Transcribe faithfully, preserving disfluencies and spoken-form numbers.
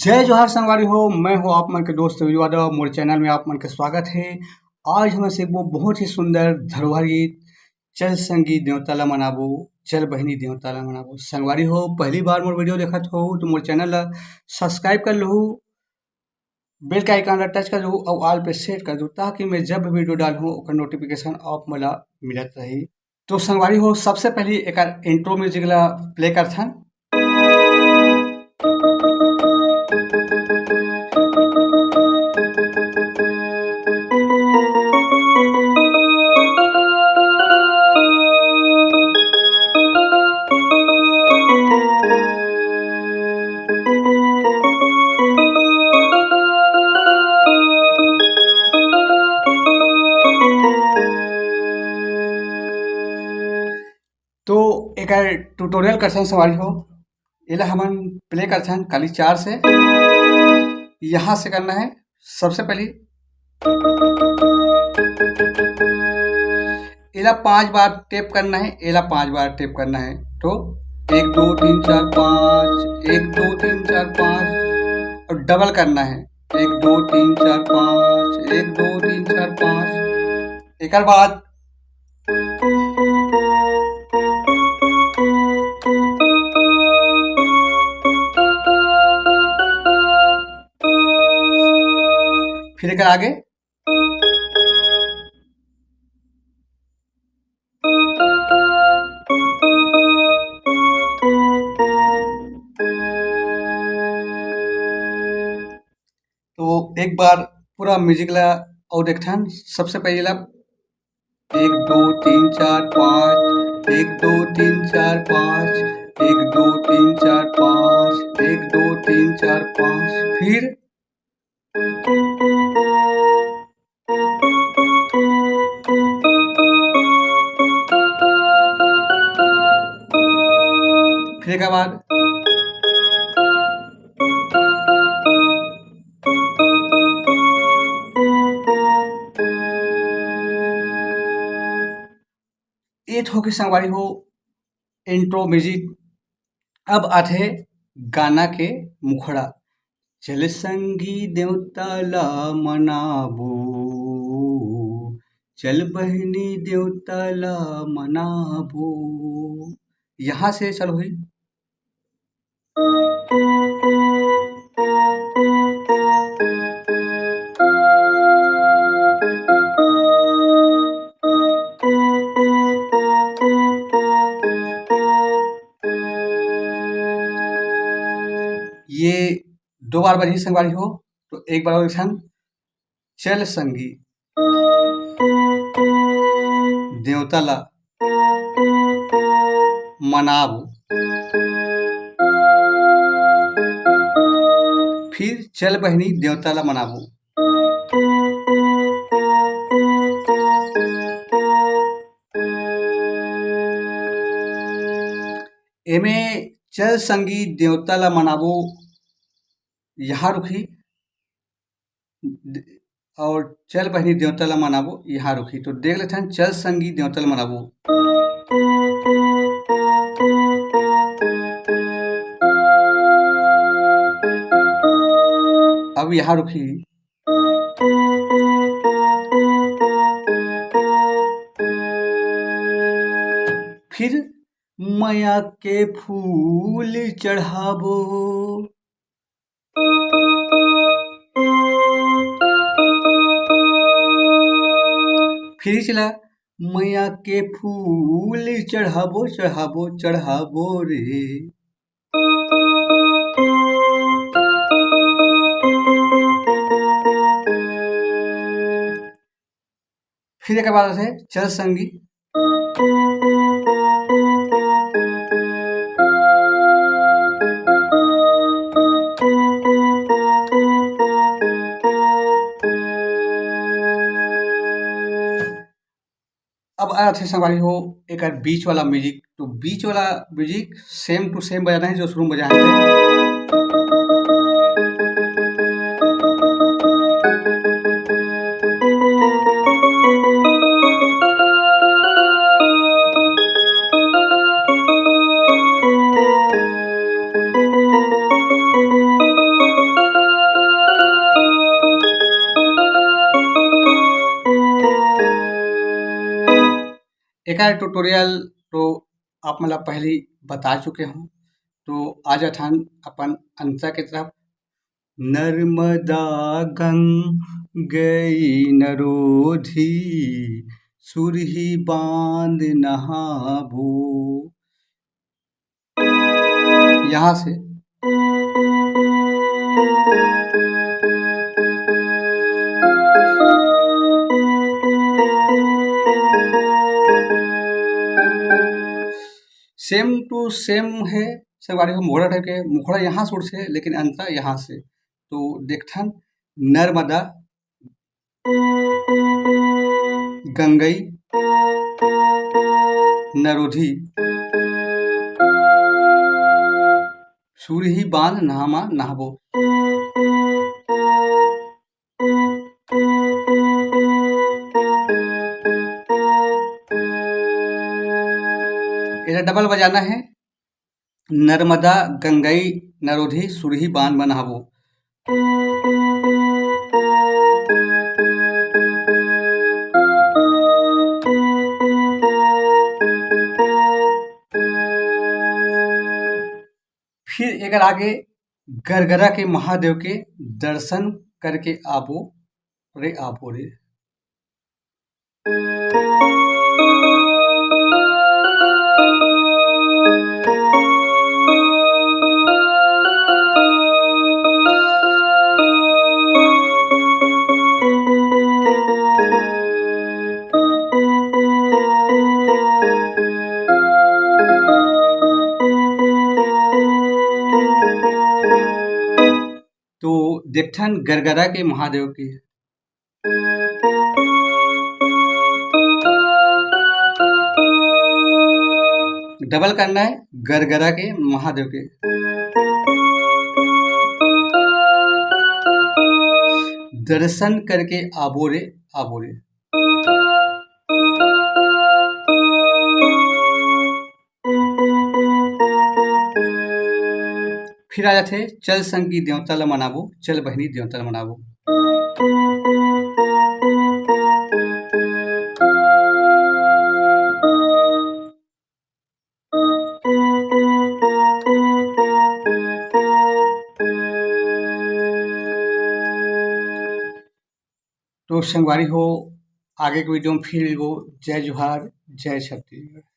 जय जोहार संगवारी हो, मैं हूँ आप मन के दोस्त विजय यादव। मोर चैनल में आप मन के स्वागत है। आज हमन सीखबो बहुत ही सुंदर धरोहर गीत, चल संगी देवता ला मनाबो, चल बहिनी देवता ला मनाबो। संगवारी हो, पहली बार मोर वीडियो देखत हो तो मोर चैनल ला सब्सक्राइब कर लहू, बेल के आइकन ला टच कर दू और ऑल पे सेट कर दू, ताकि मैं जब भी वीडियो डालहूँ ओकर नोटिफिकेशन आप मन ला मिलत रही। तो संगवारी हो, सबसे पहले एकर इंट्रो म्यूजिक ला प्ले करथन। तो एकर ट्यूटोरियल करथन संगवारी हो, एला हमन प्ले करथन काली चार से। यहाँ से करना है सबसे पहले, एला पांच बार टैप करना है, एला पांच बार टैप करना है। तो एक, दो, तीन, चार, पाँच, एक, दो, तीन, चार, पाँच, और डबल करना है, एक, दो, तीन, चार, पाँच, एक, दो, तीन, चार, पाँच। एकर बाद फिर एकर आगे। तो एक बार पूरा म्यूजिक ला और देखथन। सबसे पहले ला एक, दो, तीन, चार, पाँच, एक, दो, तीन, चार, पाँच, एक, दो, तीन, चार, पाँच, एक, दो, तीन, चार, पाँच। फिर फिर एकर बाद ये तो होगे संगवारी हो इंट्रो म्यूजिक। अब आथे गाना के मुखड़ा। चल संगी देवता ला मनाबो, चल बहिनी देवता ला मनाबो। यहाँ से चालू होही। ये दो बार बजही संगवारी हो, तो एक बार और एक ठन। चल संगी देवता ला मनाबो, फिर चल बहिनी देवता ला मनाबो। एमे चल संगी देवता ला मनाबो यहाँ रुकही, और चल बहिनी देवता ला मनाबो यहाँ रुकही। तो देख लेथन, चल संगी देवता ला मनाबो। अब यहाँ रुकही। फिर मया के फूल चढ़ाबो। फिर चला, मया के फूल चढ़ाबो, चढ़ाबो, चढ़ाबो रे। फिर एक बार से चल संगी। अब आ जाथे संगवारी हो एकर बीच वाला म्यूजिक। तो बीच वाला म्यूजिक same to same बजाना है जो शुरू में बजाए थे। एकर ट्यूटोरियल तो आप मन ला पहली बता चुके हूँ। तो आ जाथन अपन अंतरा के तरफ। नर्मदा गंगई नरोधी सुरही बांध नहाबो। यहाँ से same to same है संगवारी हो, मुखड़ा type के, मुखड़ा यहाँ से उठथे लेकिन अंतरा यहाँ से। तो देखथन नर्मदा गंगई नरोधी सुरही बांध नहामा नहाबो। एला डबल बजाना है। नर्मदा गंगई नरोधी सुरही बांध म नहाबो। फिर एकर आगे गरगरा के महादेव के दर्शन करके आबो रे, आबो रे। तो देखथन गरगरा के महादेव के। डबल करना है गरगरा के महादेव के। दर्शन करके आबो रे, आबो रे। फिर आ जाथे चल संगी देवता ल मनाबो, चल बहिनी देवता ल मनाबो। तो संगवारी हो, आगे के वीडियो में फिर मिलबो। जय जोहार, जय छत्तीसगढ़।